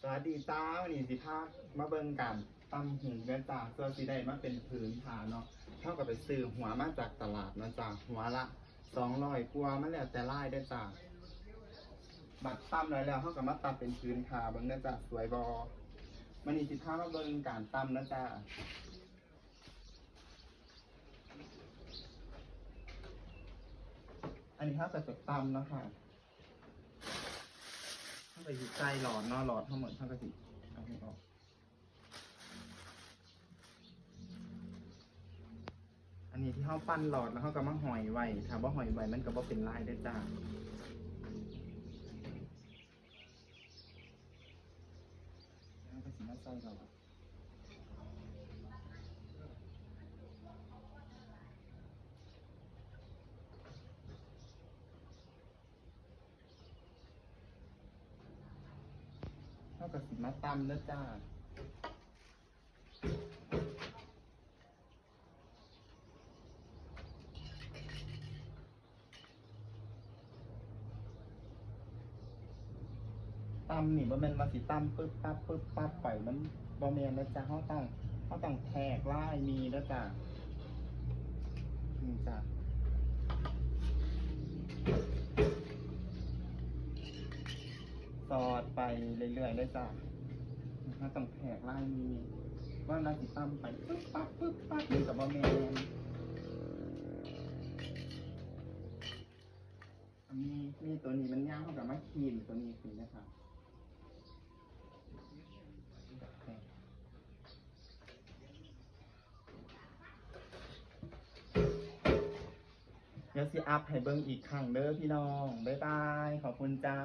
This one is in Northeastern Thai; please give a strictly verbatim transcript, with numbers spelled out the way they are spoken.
สวัสดีจ้า วันนี้สิพามาเบิ่งการตำหูกเด้อจ้า ส่วนสิได้มาเป็นผืนผ้าเนาะ เฮาก็ไปซื้อหัวมาจากตลาดเนาะจ้า หัวละสองร้อยกว่า มันแล้วแต่ลายเด้อจ้า บัดตำได้แล้ว เฮาก็มาตัดเป็นผืนผ้าเบิ่งเด้อจ้า สวยบ่ มื้อนี้สิพามาเบิ่งการตำนะจ้า อันนี้เฮาก็จะตำเนาะค่ะ เฮาก็สิใส่หลอดเนาะ หลอดทั้งหมดเฮาก็สิเอาให้ออก อันนี้ที่เฮาปั้นหลอดแล้วเฮาก็มาห้อยไว้ ถ้าบ่ห้อยไว้มันก็บ่เป็นลายเด้อจ้า เฮาก็สิมาใส่หลอด เฮาก็สิมาตำเด้อจ้า ตำนี่บ่แม่นว่าสิตำปึ๊บปั๊บปึ๊บปั๊บไป มันบ่แม่นนะจ้า เฮาต้อง เฮาต้องแทกลายมีเด้อจ้า นี่จ้า สอดไปเรื่อยๆเลยจ้า เฮาต้องแทกลายมี ว่าเราสิตำไปปึ๊บปั๊บปึ๊บปั๊บ มันก็บ่แม่น มี มีตัวนี้มันยาว เฮาก็มาขีดตัวนี้ขึ้นนะครับ เดี๋ยวสิอัพให้เบิ่งอีกครั้งเด้อพี่น้อง บ๊ายบาย ขอบคุณจ้า